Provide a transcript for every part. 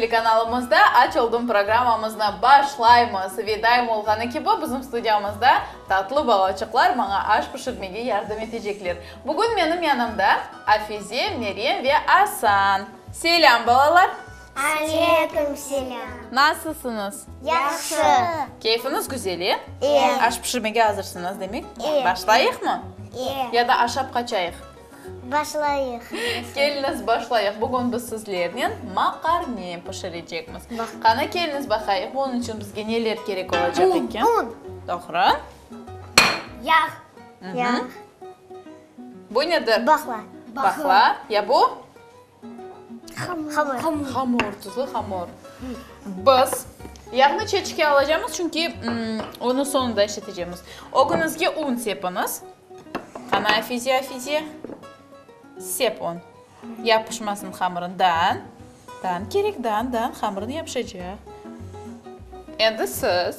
Telekanalımızda Aç oldım programmamıznı başlaymız. Ve daim olğanı kibi bizim studiyamızda tatlı balaçıqlar maña aş pişirmege yardım etecekler. Bugün menim yanımda Afize, Meryem ve Asan. Selâm, balalar! Aleyküm selâm! Nasılsıñız? Yahşı! Keyfiñiz güzel, e? E. Aş pişirmege azırsıñız, demek? E. Başlayıqmı? E. Ya da aşap qaçayıq? Başlayıq. Keliñiz, başlayıq. Bugün biz sizlernen maqarne pişirecekmiz. Qani, keliñiz baqayıq, bunıñ içün bizge neler kerek olacaq eken? Un, un. Doğru. Yağ. Yağ. Bu nedir? Baqla. Baqla. Ya bu? Hamur. Hamur, tuzlu hamur. Biz yağnı çeçke alacamız, çünki onı soñunda işletecekmiz. Ögüñizge un sepiñiz. Qana, Afize, Afize, sep un. Yapışmasın hamırın. Daan, daan kerek, daan, daan, hamırın yapışacaq. Endi siz.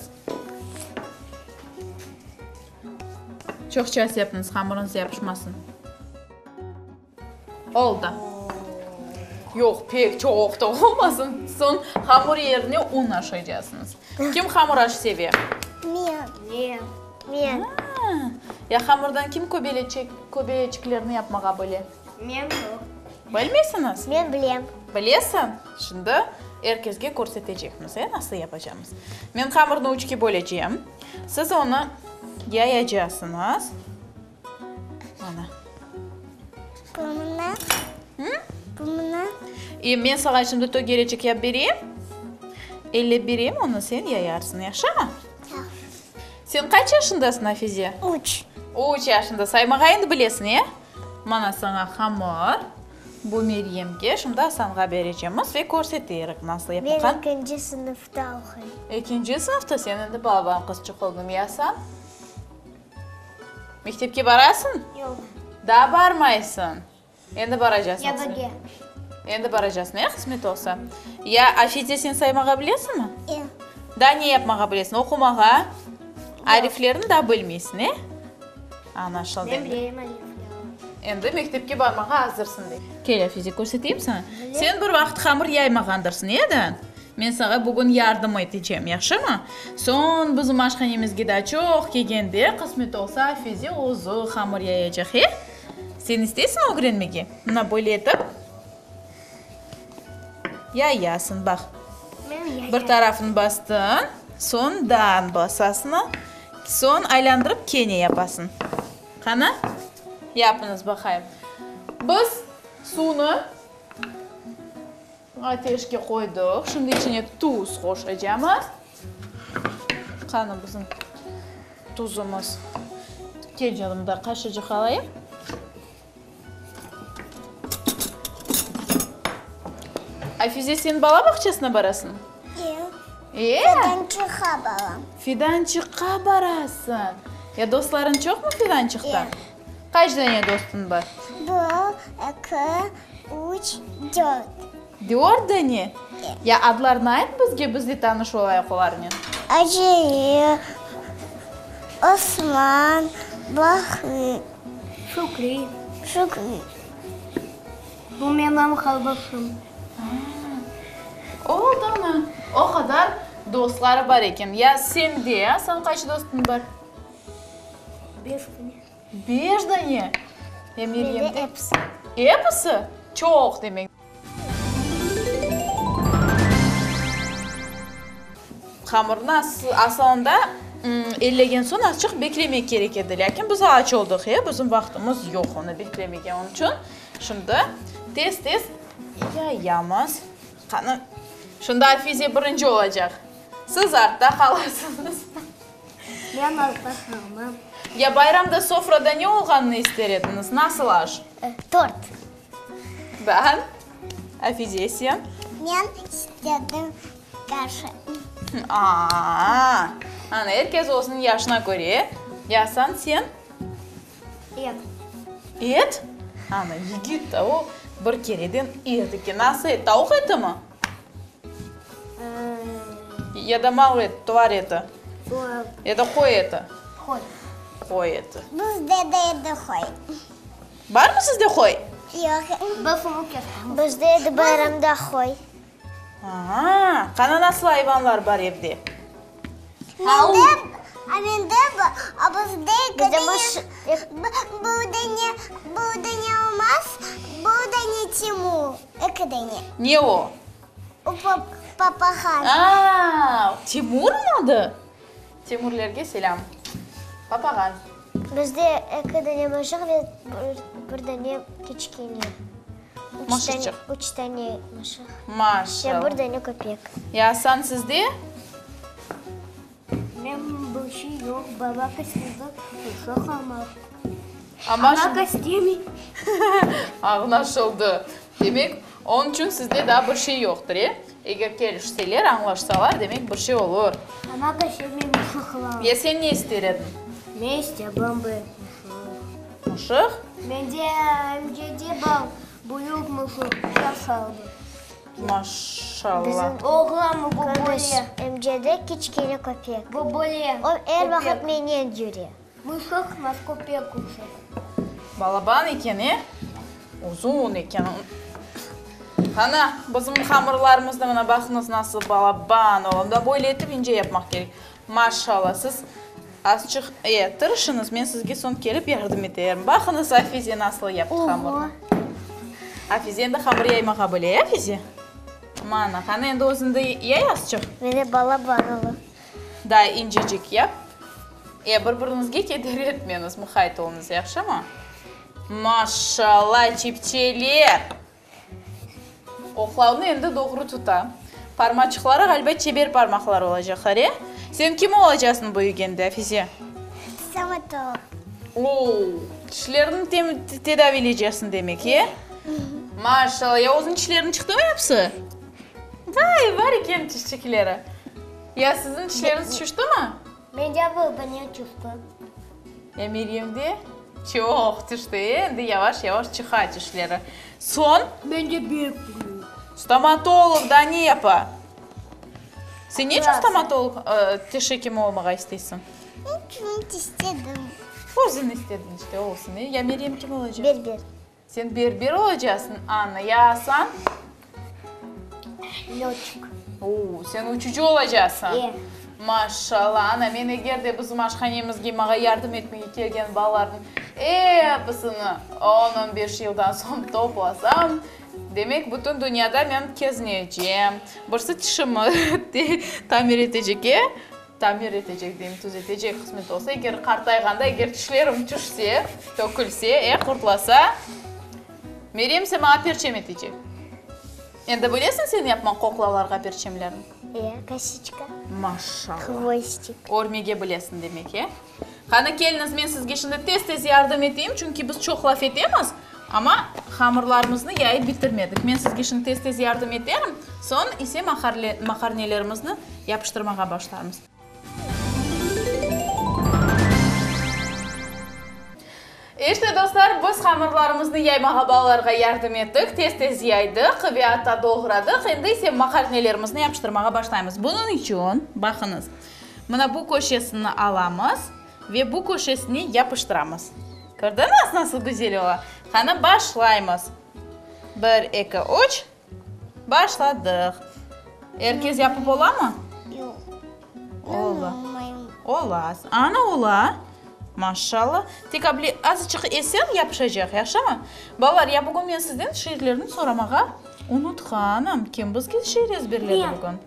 Çoqça sepiñiz, hamırıñız yapışmasın. Oldı. Yoq, pek çoq da olmasın. Soñ hamur yerine un aşaycaqsıñız. Kim hamur aş seve? Men. Men. Men. Ya hamurdan kim köbeleçik, köbeleçiklerni yapmağa bile? Men yoq. Bilmeysiñiz? Men bilem. Bilesiñ? Şimdi er kesge körsetecekmiz, e, nasıl yapacağımız. Men hamurnı üçke bölecem. Siz onı yayacaqsıñız. Ana. Bu mına. Bu mına. E, men saña şimdi tögerecik yap bereyim. Ellep bereyim, onı sen yayarsıñ, yahşımı? Yahşı. Sen qaç yaşındasıñ, Afize? Üç. Üç yaşında. Saymağa endi bilesiñ, e? Mana saña hamır. Bu Meryemge, şimdi Asanğa berecemiz ve körseterik nasıl yapılğan. Men ekinci sınıfta oquyım. Ekinci sınıfta? Sen endi balaban qızçıq oldıñ, ya Asan? Mektepke barasıñ? Yoq. Daa barmaysıñ? Endi baracasıñ. Ya bege. Endi baracasıñ, e, qısmet olsa. Ya, Afize, sen saymağa bilesiñmi? E. Daa ne yapmağa bilesiñ? Oqumağa? Ariflerni daa bilmeysiñ, e? Añlaşıldı. Men bileyim ariflerni. Endi mektepke barmağa azırsıñ, de. Kel, Afize, körseteyim saña. Sen bir vaqıt hamır yaymağandırsıñ, e, daa? Men saña bugün yardım etecem, yahşımı? Soñ bizim aşhanemizge daa çoq kelgende, qısmet olsa, Afize özü hamır yayacaq, e? Sen isteysiñmi ögrenmege? Mına böyle etip yayasıñ, baq. Bir tarafını bastıñ, soñ daa basasıñ, soñ aylandırıp kene yapasıñ. Qani, yapıñız baqayım. Biz suvnı Ateşke qoydıq. Şimdi içine tuz qoşacamız. Qani bizim tuzumız. Kel, canım, da qaşıcıq alayım. Afize, sen bala bağçasına barasıñ? E. E? Fidançıqqa baram. Fidançıqqa barasıñ. Ya dostlarıñ çoqmı Fidançıqta? E. Qaç dane dostuñ bar? Bir, eki, üç, dört. Dört dane? Ya adlarını ayt bizge, biz de tanış olayıq olarnen. Acele, Osman, Bahri. Şükri. Şükri. Bu menim qardaşım. Oldı ana. O qadar dostları bar eken. Ya sende, Asan, qaç dostuñ bar? Beş dane. Beş dane? Ya Meryemde? Mende episi. Episi? Çoq demek. Hamırnı asılında ellegen soñ azçıq beklemek kerek edi. Lâkin biz aç oldıq, e, bizim vaqtımız yoq onı beklemege. Onıñ içün şimdi tez-tez yayamız. Qani, şimdi Afize birinci olacaq. Siz artta qalasıñız. Men artta qalmam. Ya bayramda sofrada ne olğanını ister ediñiz? Nasıl aş? Tort. Ben? Afize, sen? Men istedim kaşa. A-a-a! Ana, er kes özüniñ yaşına köre. Ya Asan, sen? Et. Et? Ana, yigit da o, bir kereden et eken. Nasıl et, tavuq etimi? Ya da mal eti, tuvar eti? Ya da qoy eti? Qoy. Qoy eti. Bizde de edi qoy. Barmı sizde qoy? Yoq. Bizde edi bayramda qoy. Aa, qana nasıl ayvanlar bar evde? Mende, a mende a bizde bir dane, bir dane Almaz, bir dane Timur, eki dane. Ne o? O papağan. Aa, Timurmı adı? Timurlerge selâm. Papağan. Bizde eki dane mışıq ve bir dane kiçkene. Mışıçıq. Üç dane mışıq. Maşallah. Ve bir dane köpek. Ya Asan sizde? Men bir şey yoq, baba istedi mışıq almaq. Amma istemey. Añlaşıldı. Demek, onıñ içün sizde daa bir şey yoqtır, e? Eger kelişseler, añlaşsalar, demek bir şey olur. Amma istemey mışıq almaq. Ya sen ne ister ediñ? Men istemem bir mışıq. Mışıq? Mende emcede bar büyük mışıq, yaşardı. Maşallah. Bizim oğlan bu böyle. Emcede kiçkene köpek. Bu böyle. O er vaqıt menen yüre. Mışıq nas köpek uşaq. Balaban eken, e? Uzun eken. Qana, bizim hamırlarımız da mına baqıñız nasıl balaban ola. Mında böyle etip ince yapmaq kerek. Maşallah, siz azçıq, e, tırışıñız, men sizge soñ kelip yardım eterim. Baqıñız, Afize nasıl yaptı hamırnı. Afize endi hamır yaymağa bile, e, Afize? Mana, qana, endi özüñ de yay azçıq. Mende balaban ola. Daa incecik yap. E, bir-biriñizge keder etmeñiz, muqayt oluñız, yahşımı? Maşallah, çipçeler! Oqlavnı endi doğru tuta. Parmaçıqları, ğaliba, çeber parmaqlar olacaqlar, e? Sen kim olacaqsıñ büyügende, Afize? Stomatolog. O-o, tişlerni tedaviyleyceksin demek, e? Maşallah, ya özüniñ tişleriñ çıqtımı episi? Vay, bar eken tişçikleri. Ya siziñ tişleriñiz tüştimi? Mende bir dane tüşti. Ya Meryemde? Çoq tüşti, endi yavaş-yavaş çıqa tişleri. Soñ? Mende büyük büyük. Stomatolog da ne yapa? Sen ne içün stomatolog, tiş ekimi olmağa isteysiñ? Çünki istedim. Özüñ istediñ işte, olsun. Ya Meryem kim olacaq? Berber. Sen berber olacaqsıñ, Anna. Ya Asan? Lötçik. Oo, sen uçucı olacaqsıñ. E. Maşallah, Anna, men eger de bizim aşhanemizge maña yardım etmege kelgen balalarnıñ episini on-on beş yıldan soñ toplasam, demek, bütün dünyada men kezinecem. Birisi tişimi tamir etecek, e? Tamir etecek deyim, tüzetecek qısmet olsa, eger qartayğanda, eger tişlerim tüşse, tökülse, e, qurtlasa, Meryem ise maña perçem etecek. Endi bilesiñ sen yapmaq qoqlalarğa perçemlerni? E, kosiçka. Maşallah. Hvostik. Örmege bilesiñ demek, e? Qani, keliñiz, men sizge şimdi tez-tez yardım eteyim, çünki biz çoq laf etemiz, amma hamırlarımıznı yayıp bitirmedik. Men sizge şimdi tez-tez yardım eterim, soñ ise maqarnelerimizni yapıştırmağa başlarmız. İşte, dostlar, biz hamırlarımıznı yaymağa balalarğa yardım ettik, tez-tez yaydıq ve atta doğradıq. Endi ise maqarnelerimizni yapıştırmağa başlaymız. Bunıñ içün, baqıñız, mına bu köşesini alamız ve bu köşesine yapıştıramız. Kördiñiz, nasıl güzel ola? Qani, başlaymız. Bir, eki, üç. Başladıq. Er kes yapıp olamı? Yoq. Ola. Ola. Ana, ola. Maşallah. Tek able azıçıq esen yapışacaq, yahşımı? Balalar, ya bugün men sizden şiirlerni soramağa unutqanım. Kim bizge şiir ezberledi bugün?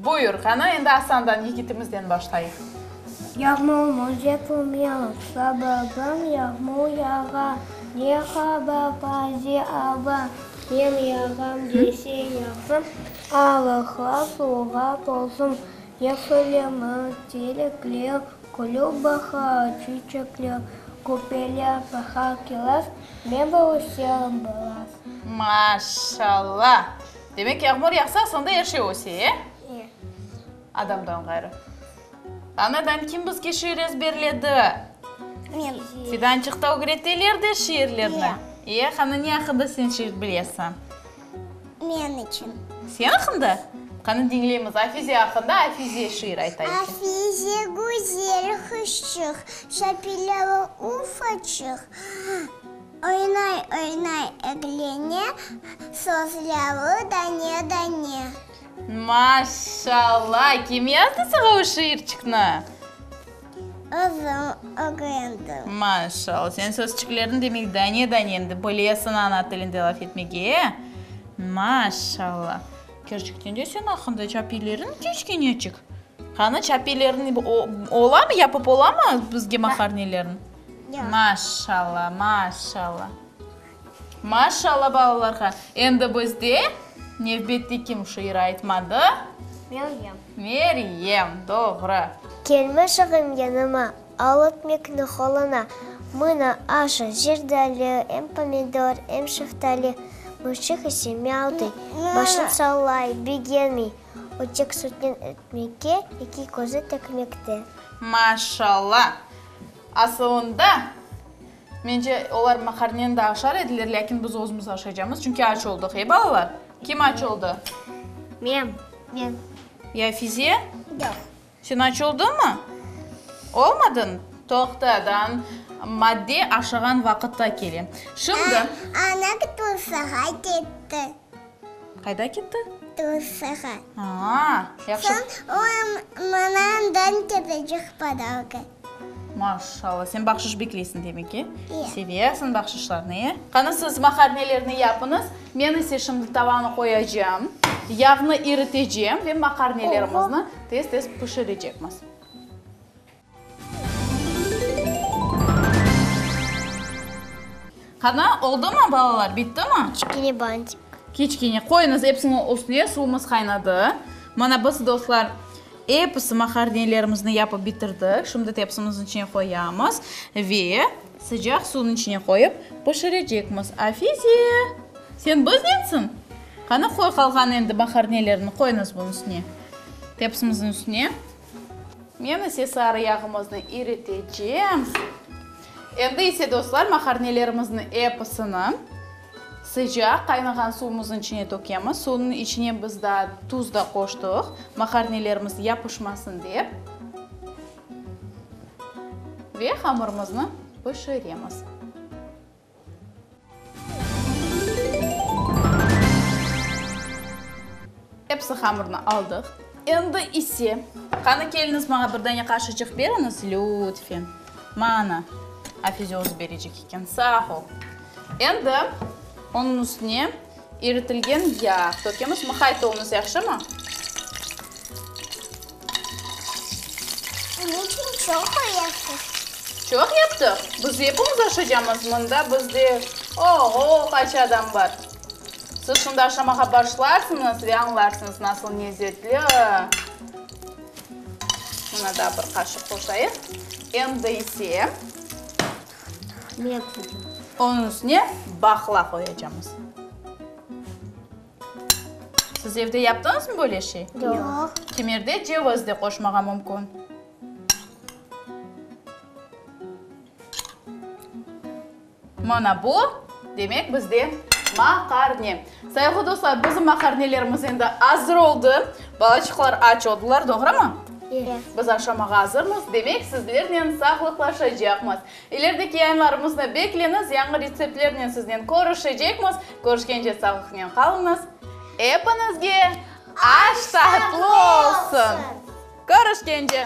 Buyur, qana, endi Asandan, yigitimizden başlayıq. Yağmurmı yapmayalım, babam yağmur yağa, Ne haber taze ava, men yağam dese yağsın, Alıqlar suvğa tolsun, Yeşillenir terekler, Külüp bahar çiçekler, Köpeler bahar kiraz, Men de öserim biraz. Maşallah! Demek, yağmur yağsa, sonda er şey öse, e? E. Adamdan ğayrı. Anadan kim bizge şiir ezberledi? Men. Fidançıqta ögreteler de şiirlerni. E. E, qani ne aqqında sen şiir bilesiñ? Men içün. Sen aqqında? Qani diñleymiz, Afize aqqında Afize şiir ayta eken. Afize güzel qızçıq, şapelâğı ufaçıq. Oynay, oynay, eglene, Sözleri dane, dane. Maşallah! Kim yazdı saña o şiirçikni? Özüm ögrendim. Maşallah! Seniñ sözçikleriñ demek dane-dane, endi bilesiñ ana tilinde laf etmege, e? Maşallah! Kerçekten de sen aqqında çapiyleriñ kiçkeneçik. Qani, çapiyleriñ olamı, yapıp olamı bizge maqarneleriñ? Maşallah, maşallah. Maşallah balalarğa. Endi bizde nevbette kim şiir aytmadı? Meryem. Meryem, doğru. Kel mışığım yanıma, al ötmekni qoluna. Mına aşa zerdali, em pomidor, em şeftali. Mışıq ise miavday, başın sallay, begenmey. O tek sütnen ötmekke, eki közü tekmekte. Maşallah! Asılında, mence, olar maqarneni de aşar ediler, lâkin biz özümiz aşaycamız, çünki aç oldıq, e, balalar? Kim aç oldı? Men. Men. Ya Fiziye? Yoq. Sen aç oldıñmı? Olmadıñ? Toqta, daa madde aşağan vaqıtta kele. Şimdi. Ana Tursağa ketti. Qayda ketti? Tursağa. Aa, yahşı. Soñ o, maña andan ketecek podarka. Maşallah, sen bahşış bekleysiñ demek ki? E. Sevesiñ bahşışlarnı, e? Qani, siz maqarnelerni yapıñız, men ise şimdi tavanı qoyacağım, yağnı iritecem ve maqarnelerimizni tez-tez pişirecekmiz. Qana, oldumı, balalar, bittimi? Kiçkene bantik. Kiçkene. Qoyuñız episini üstüne, suvumız qaynadı. Mana biz, dostlar, episi maqarnelerimizni yapıp bitirdik. Şimdi tepsimizniñ içine qoyamız ve sıcaq suvnıñ içine qoyıp pişirecekmiz. Afize, sen biznensiñ? Qana, qoy qalğan endi maqarnelerni, qoyuñız bunıñ üstüne, tepsimizniñ üstüne. Men ise sarı yağımıznı iritecem. Endi ise, dostlar, maqarnelerimizni episini sıcaq qaynağan suvumıznıñ içine tökemiz. Suvnıñ içine biz daa tuz da qoştıq, maqarnelerimiz yapışmasın dep. Ve hamırımıznı pişiremiz. Episi hamırnı aldıq. Endi ise, qani keliñiz maña bir dane qaşıçıq beriñiz, lütfen. Mana, Afize özü berecek eken, sağ ol. Endi onıñ üstüne iritilgen yağ tökemiz. Mıqayt oluñız, yahşımı? Ne içün çoq qoyasız? Çoq yaptıq. Biz epimiz aşacamız. Mında bizde, oğo, qaç adam bar. Siz şimdi aşamağa başlarsıñız ve añlarsıñız, nasıl lezetli. Mına daa bir qaşıq qoşayıq. Endi ise onıñ üstüne baqla qoyacamız. Siz evde yaptıñızmı böyle şey? Yoq. Kimerde ceviz de qoşmağa mümkün. Mana bu, demek, bizde maqarne. Sayğılı dostlar, bizim maqarnelerimiz endi azır oldı. Balaçıqlar aç oldılar, doğrumı? Evet. Biz aşamağa azırmız, demek, sizlernen sağlıqlaşacaqmız. İlerideki yayınlarımıznı bekleñiz, yañı retseptlernen siznen körüşecekmiz. Körüşkence sağlıqnen qalıñız. Epiñizge aş tatlı olsun! Körüşkence!